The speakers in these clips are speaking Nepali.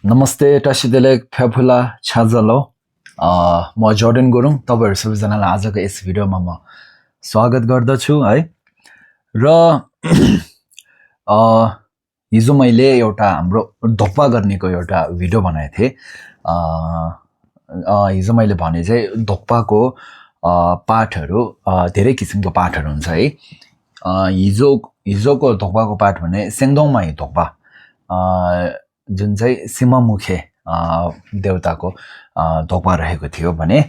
नमस्ते टासिदेलेक फ्याफुला छाजलो म जर्डन गुरुङ तपाईहरु सबैजनालाई आजको यस भिडियोमा म स्वागत गर्दछु है र हिजो मैले एउटा हाम्रो धोक्पा गर्नेको एउटा भिडियो बनाएको थिए हिजो मैले भने चाहिँ धोक्पाको पाठहरु धेरै किसिमको पाठहरु हुन्छ है हिजोको धोक्पाको पाठ भने सेङदोङमाई धोक्पा जुन चाहिँ सिममुखे देवताको धोक्पा रहेको थियो भने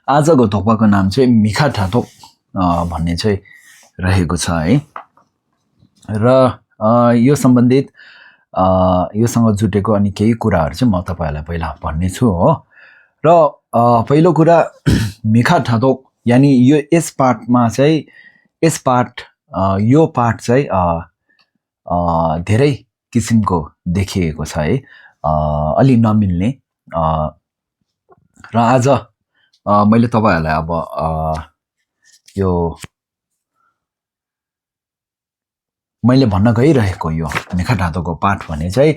आजको धोक्पाको नाम चाहिँ मिखा ठातोक भन्ने चाहिँ रहेको छ है र यो सम्बन्धित योसँग जुटेको अनि केही कुराहरु चाहिँ म तपाईहरुलाई पहिला भन्ने छु हो र पहिलो कुरा मिखा ठातोक यानी यो यस पाठमा चाहिँ यो पाठ चाहिँ धेरै किसिमको देखिएको छ है अलि नमिल्ने र आज मैले तपाईहरुलाई अब यो मैले भन्न गइरहेको यो मिखा ठातोकको पाठ भने चाहिँ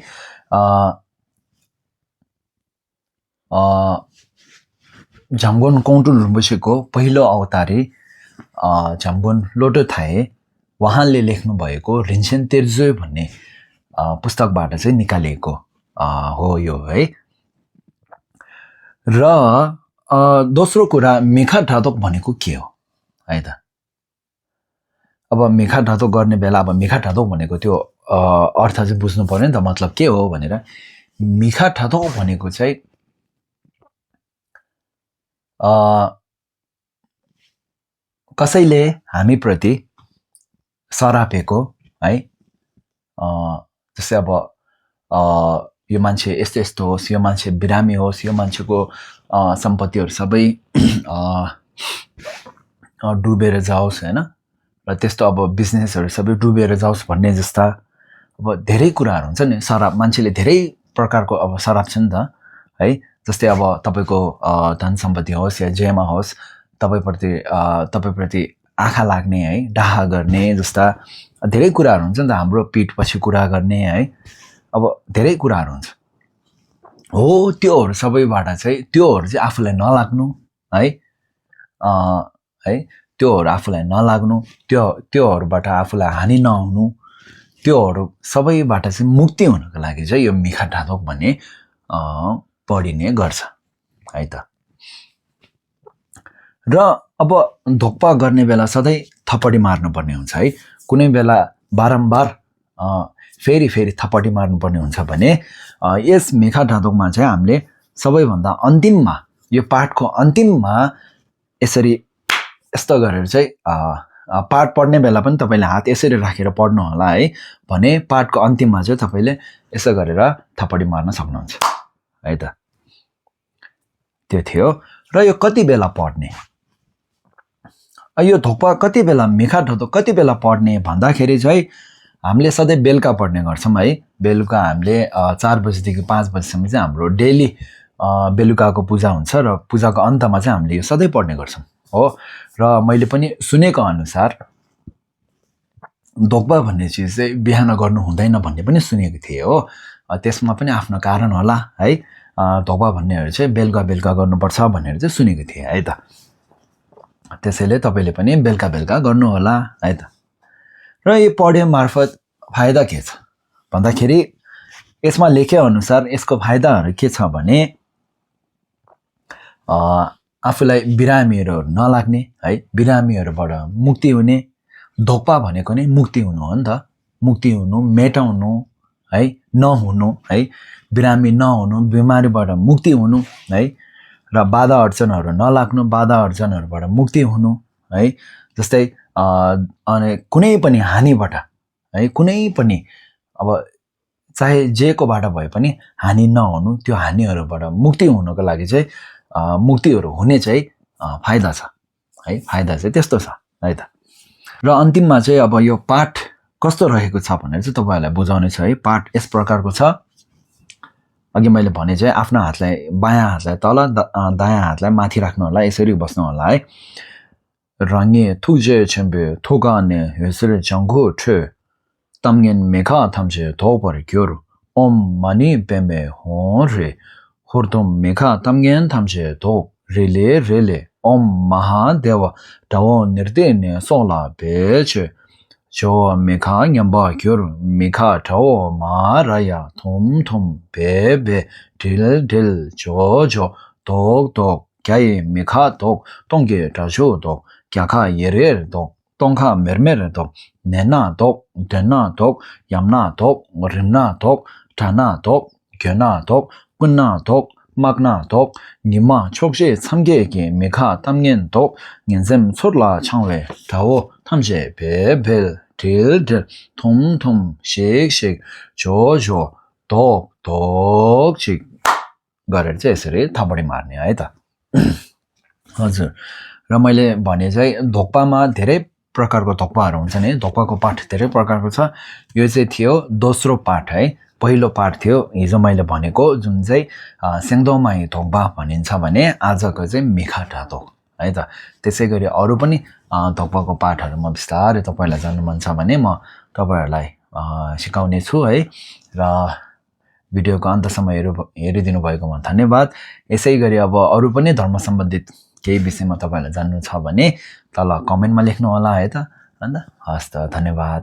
झाम्गोन कौटुन रुम्बुसेको पहिलो अवतारी झाम्गोन लोटोथाए उहाँले लेख्नु भएको रिन्सेन तेर्जोय भन्ने पुस्तकबाट चाहिँ निकालिएको हो यो है र दोस्रो कुरा मिखा ठातोक भनेको के हो है त अब मिखा ठातोक गर्ने बेला अब मिखा ठातोक भनेको त्यो अर्थ चाहिँ बुझ्नु पर्यो नि त मतलब के हो भनेर मिखा ठातोक भनेको चाहिँ कसैले हामी प्रति सरापेको है जस्तै अब यो मान्छे यस्तो यस्तो होस् यो मान्छे बिरामी होस् यो मान्छेको सम्पत्तिहरु सबै डुबेर जाओस् हैन र त्यस्तो अब बिजनेसहरु सबै डुबेर जाओस् भन्ने जस्ता अब धेरै कुराहरु हुन्छ नि सराप मान्छेले धेरै प्रकारको अब सराप छ नि त है जस्तै अब तपाईको धन सम्पत्ति होस् या जेमा होस् तपाईप्रति आँखा लाग्ने है डाहा गर्ने जस्ता धेरै कुराहरु हुन्छ नि त हाम्रो पीठ पछि कुरा गर्ने है अब धेरै कुराहरु हुन्छ हो त्योहरु सबैबाट चाहिँ त्योहरु चाहिँ आफुलाई नलाग्नु है त्योहरु आफुलाई नलाग्नु त्योहरुबाट आफुलाई हानि नहुनु त्योहरु सबैबाट चाहिँ मुक्ति हुनको लागि चाहिँ यो मिखा ठातोक भन्ने पढिने गर्छ है त र अब धोक्पा गर्ने बेला सधैं थपडी मार्नु पर्ने हुन्छ है कुनै बेला बारम्बार फेरि थपडी मार्नु पर्ने हुन्छ भने यस मिखा ठातोकमा चाहिँ हामीले सबैभन्दा अन्तिममा यो पाठको अन्तिममा यसरी यस्तो गरेर चाहिँ पाठ पढ्ने बेला पनि तपाईले हात यसरी राखेर पढ्नु होला है भने पाठको अन्तिममा चाहिँ तपाईले यसो गरेर थपडी मार्न सक्नुहुन्छ है त त्यो थियो र यो कति बेला पढ्ने यो धोक्पा कति बेला मिखा ठातोक कति बेला पढ्ने भन्दाखेरि चाहिँ हामीले सधैं बेलुका पढ्ने गर्छौं है बेलुका हामीले 4 बजेदेखि 5 बजेसम्म चाहिँ हाम्रो डेली बेलुकाको पूजा हुन्छ र पूजाको अन्तमा चाहिँ हामीले यो सधैं पढ्ने गर्छौं हो र मैले पनि सुनेको अनुसार धोक्पा भन्ने चीज चाहिँ बिहान गर्नु हुँदैन भन्ने पनि सुनेको थिए हो त्यसमा पनि आफ्नो कारण होला है धोक्पा भन्नेहरु चाहिँ बेलुका गर्नुपर्छ भनेर चाहिँ सुनेको थिए है त त्यसैले तपाईले पनि बेलुका गर्नु होला है त र यो पढ्यो मार्फत फाइदा के छ भन्दाखेरि यसमा लेखे अनुसार यसको फाइदाहरु के छ भने आफुलाई बिरामीहरु नलाग्ने है बिरामीहरुबाट मुक्ति हुने धोक्पा भनेको नै मुक्ति हुनु हो नि त मुक्ति हुनु मेटाउनु है नहुनु है बिरामी नहुनु बिमारीबाट मुक्ति हुनु है र बाधा अर्चनहरु नलाग्नु बाधा अर्चनहरुबाट मुक्ति हुनु है जस्तै अनि कुनै पनि हानिबाट है कुनै पनि अब चाहे जेकोबाट भए पनि हानि नहुनु त्यो हानिहरुबाट मुक्ति हुनको लागि चाहिँ मुक्तिहरु हुने चाहिँ फाइदा छ है फाइदा चाहिँ त्यस्तो छ है त र अन्तिममा चाहिँ अब यो पाठ कस्तो रहेको छ भनेर चाहिँ तपाईहरुलाई बुझाउने छ है पाठ यस प्रकारको छ अघि मैले भने चाहिँ आफ्नो हातलाई बायाँ हातलाई तल दायाँ हातलाई माथि राख्नु होला यसरी बस्नु होला है 랑의 투제 쳔베 토가네 회스를 정고 트 tamngen mekha thamche thobar gyoru om mani peme hon re hordom mekha tamgen thamche do rele om mahadeva tawo nirde ne sola beche jo mekha nyamba gyur mekha tawo maraya thum bebe dil jo dog kyae mekha dog tongge tasho dog kyakha yerer dog tongkha mermer dog nena dog dena dog yamna dog rimna dog thana dog gyana dog kunna dog magna dog nima chokshe samgege mekha tamgen dog ngensem sorla changwe tawo tamje bebel dil thum shek jo dog chik गरेर चाहिँ यसरी थपडी मार्ने है त हजुर र मैले भने चाहिँ धोक्पामा धेरै प्रकारको धोक्पाहरू हुन्छन् है धोक्पाको पाठ धेरै प्रकारको छ यो चाहिँ थियो दोस्रो पाठ है पहिलो पाठ थियो हिजो मैले भनेको जुन चाहिँ सेङदोमाई धोक्पा भनिन्छ भने आजको चाहिँ मिखाटा धोक है त त्यसै गरी अरू पनि धोक्पाको पाठहरू म बिस्तारै तपाईलाई जान्नु मन छ भने म तपाईहरुलाई सिकाउने छु है र भिडियोको अन्तसम्म हेरिदिनु भएकोमा धन्यवाद यसै गरी अब अरू पनि धर्म सम्बन्धित केही विषयमा तपाईहरुलाई जान्नु छ भने तल कमेन्टमा लेख्नु होला है त अन्त हस् त धन्यवाद